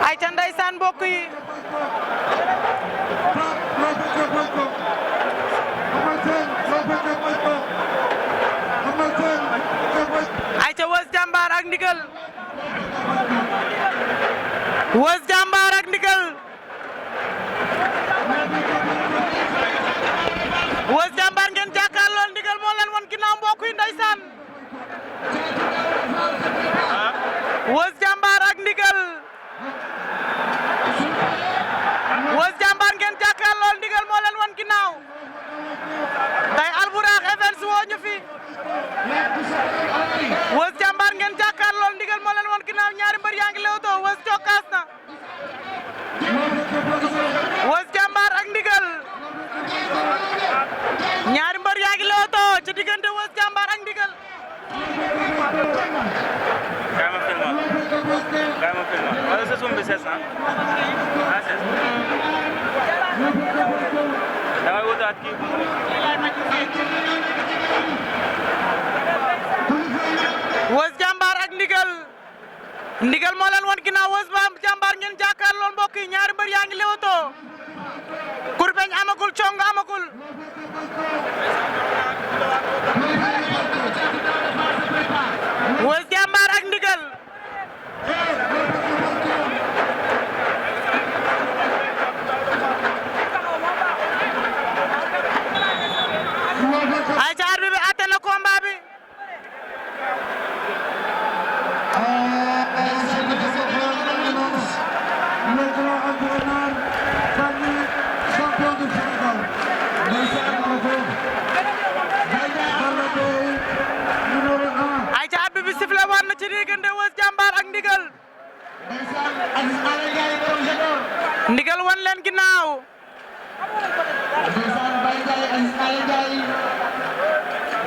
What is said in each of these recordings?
ay ca ndeysaan mbokk yi ay ca Weuz Diambar ak Ndigal Weuz Diambar ak Ndigal Weuz Diambar ngeen jàkkaarlool Ndigal moo leen won ginnaaw mbokk yi ndeysaan Weuz Diambar ak Ndigal Weuz Diambar ngeen jàkkaarlool Ndigal moo leen won ginnaaw tey Albourakh Events woo ñu fi Weuz Diambar ngeen jàkkaarlool Ndigal moo leen won ginnaaw ñaari mbër yaa ngi lewtoo Weuz cokkaas na Weuz Diambar ak Ndigal ñaari mbër yaa ngi lewtoo ci diggante Weuz Diambar ak Ndigal Kamu film. Wala sa sumbi ses na? Ah, ses. Dangay wutaat kii. Weuz Diambar ak Ndigal Ndigal moo leen won ginnaaw Weuz Diambar ngeen jàkkaarlool mbokk yi ñaari mbër yaa ngi lewtoo kurpeñ amagul cong amagul Weuz Diambar ak Ndigal ay ca arbitre bi atte na combat bi ay ca arbitre bi sifflé war na ci diggante Weuz Diambar ak Ndigal Ndigal wan leen ginnaaw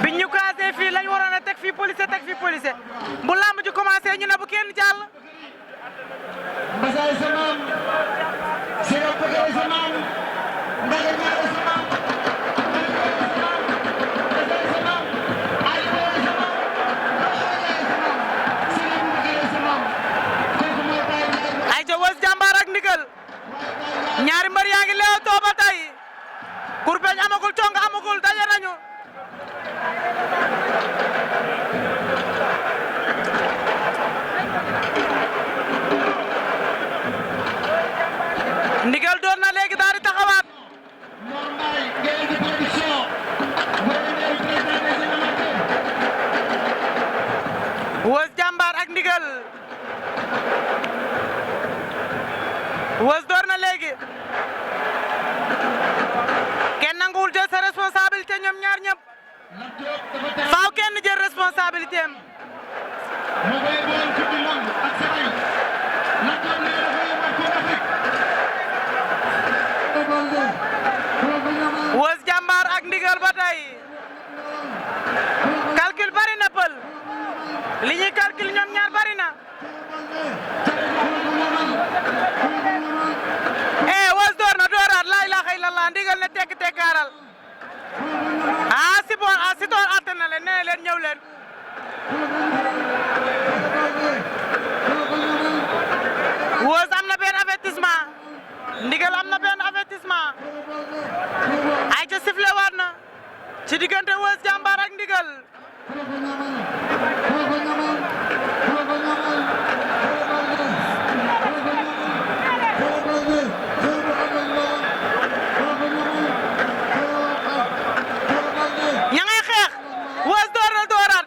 biñ ñu casé fii lañ waroon a teg fii police bu lamb ji commencé ñu ne bu kenn jàll ay ca Weuz Diambar ak Ndigal ñaari mbër yaa ngi leewtoo ba tey kurpeñ amagul cong amagul daje nañu Ndigal doon na léegi daal di taxawaat Weuz Diambar ak Ndigal Weuz door na léegi kenn nanguwul jël sa responsabilité ñoom ñaar ñëpp faaw kenn jël responsabilité am Weuz Diambar ak Ndigal ba tey calcul bari na pël li ñuy calcul ñoom ñaar bari na Weuz door na dooraat laa ilaaha illallah Ndigal ne tekk tekkaaral si toor atte na leen nee leen ñëw leen Weuz am na benn avertissement Ndigal am na benn avertissement ay ca sifflé waat na ci diggante Weuz Diambar ak Ndigal ña ngay xeex Weuz door na dooraat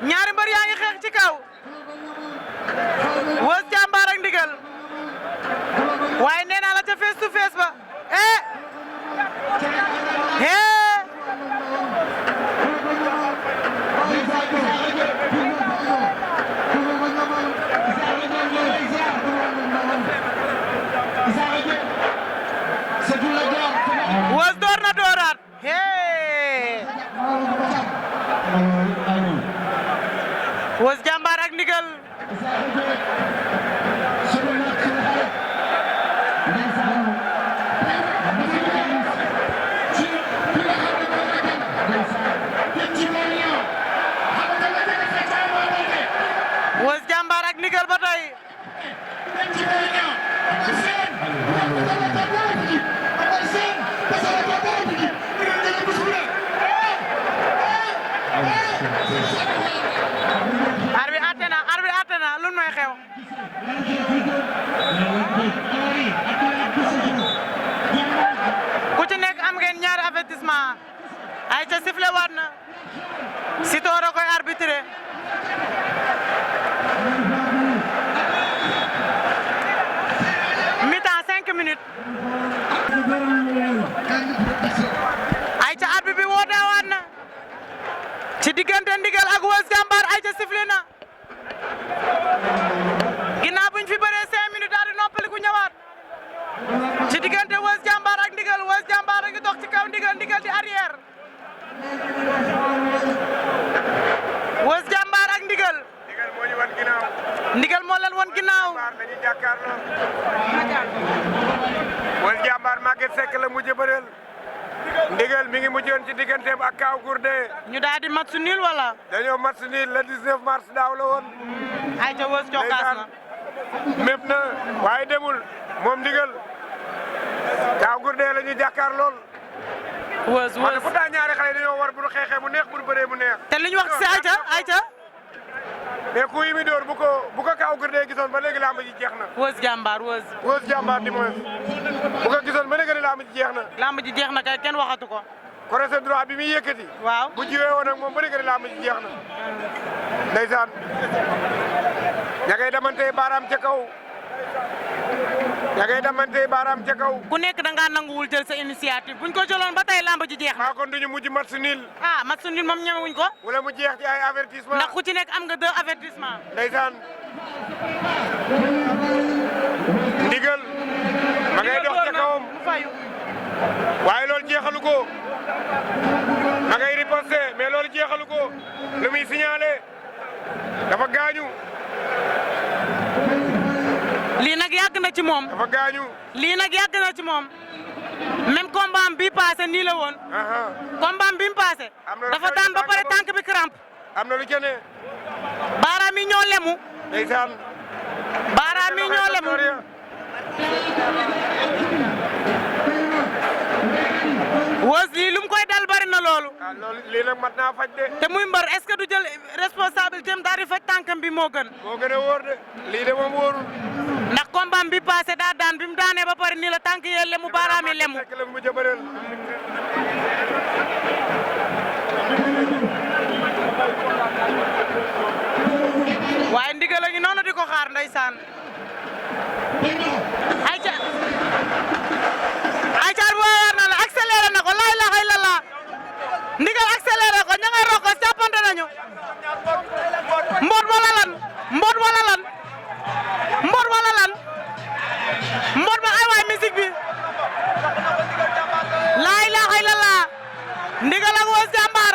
ñaari mbër yaa ngi xeex ci kaw Weuz Diambar ak Ndigal waaye nee naa la ca face to face ba Weuz door na dooraat Weuz Diambar ak Ndigal Weuz Diambar ak Ndigal ba tey arbitre atte na lu may xew ku ci nekk am ngeen ñaari avertissement ay ca sifflé waat na Sitor a koy arbitré mi-temps 5 minutes ay ca arbitre bi woote waat na ci diggante Ndigal ak Weuz Diambar ay ca sifflé na ginnaaw buñ fi bëree 5 minutes daal di noppali ku ñëwaat ci diggante Weuz Diambar ak Ndigal Weuz Diambar a ngi dox ci kaw Ndigal Ndigal di arrière Weuz Diambar ak Ndigal moo ñu wan ginnaaw. Ndigal moo leen wan ginnaaw dañuy jàkkaarloo. Weuz Diambar Maguette Seck la mujj bëreel. Ndigal mi ngi mujjoon ci digganteem ak Kaw Gourdin. ñu daal di match nul wala dañoo match nul le 19 mars daaw la woon. ay ca Weuz cokkaas na mépp na waaye demul moom Ndigal Kaw Gourdin la ñuy jàkkaar lool. Weuz wala pourtant ñaari xale dañoo war bu ñu xeexee mu neex bu ñu bëree mu neex. te li ñu wax ci ayca mais ku yi mi door bu ko Kaw Gourdin gisoon ba léegi làmb ji jeex na. Weuz Diambar Weuz Diambar di moins bu ko gisoon ba léegi làmb ji jeex na. lamb ji jeex na kay kenn waxatu ko crochet droit bi muy yëkkati. waaw bu jiwee woon ak moom ba léegi làmb ji jeex na. ndeysaan ña ngay damantey baaraam ca kaw ku nekk da ngaa nanguwul jël sa initiative buñ ko jëloon ba tey lamb ji jeex na maa kon duñu mujj match nul. match nul moom ñemewuñ ko wala mu jeex ci ay avertissement. ndax ku ci nekk am nga 2 avertissement ndeysaan Ndigal ma ngay dox ca kawam mu fayu waaye loolu jeexalu ko ma ngay riposté mais loolu jeexalu ko lu muy signalé dafa gaañu. lii nag yàgg na ci moom dafa gaañu. lii nag yàgg na ci moom même combat am bi passé nii la woon combat am bi mu passé dafa daan ba pare tànk bi crampe am na lu ca ne. baaraam yi ñoo lemu ndeysaan baaraam yi ñoo lemu Weuz lii lu mu koy dal bari na loolu lii nag mat naa faj de. te muy mbër est-ce que du jël responsabilité am daal di faj tànkam bi moo gën moo gën a wóor de lii de moom wóorul. ndax combat bi passé daa daan bi mu daanee ba pare nii la tànk yee lemu baaraam yi lemu fekk la mu jëbëreel. waaye Ndigal a ngi noonu di ko xaar ndeysaan ayca bu war na la accéléré na ko la ilaha illallah Ndigal accéléré ko ña ngay rokos jàppante nañu mboot wala lan mboot wala lan mboot wala lan mboot ba ay waay musique bi la ilaha illallah Ndigal ak Weuz Diambar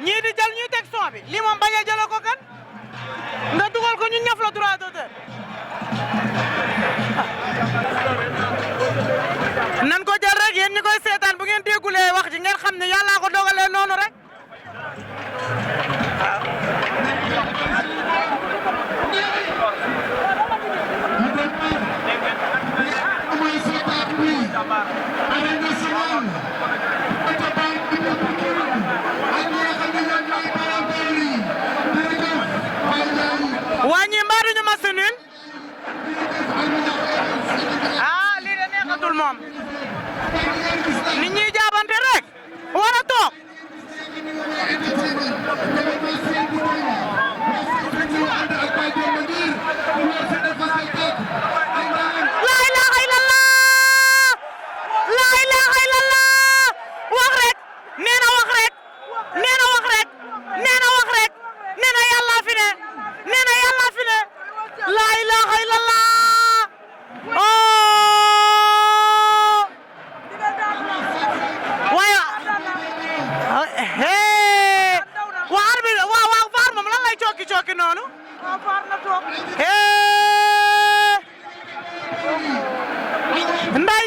ñii di jël ñuy teg son bi lii moom bañ a jëloo ko kan nga dugal ko ñu ñaf la droit d'auteur nan ko jël rek yéen ñi koy seetaan bu ngeen déggulee wax ji ngeen xam ne yàllaa ko dogalee noonu rek wàññi mbaa duñu match nul lii de neexatul moom nit ñi jaabante rek war a toog la ilaha illallah la ilaha illallah wax rek nee na wax rek nee na wax rek nee na wax rek nee na yàlla fi ne nee na yàlla fi ne la ilaha illallah oh waaye hee waa arbitre waa VAR moom lan lay cooki noonu hee nday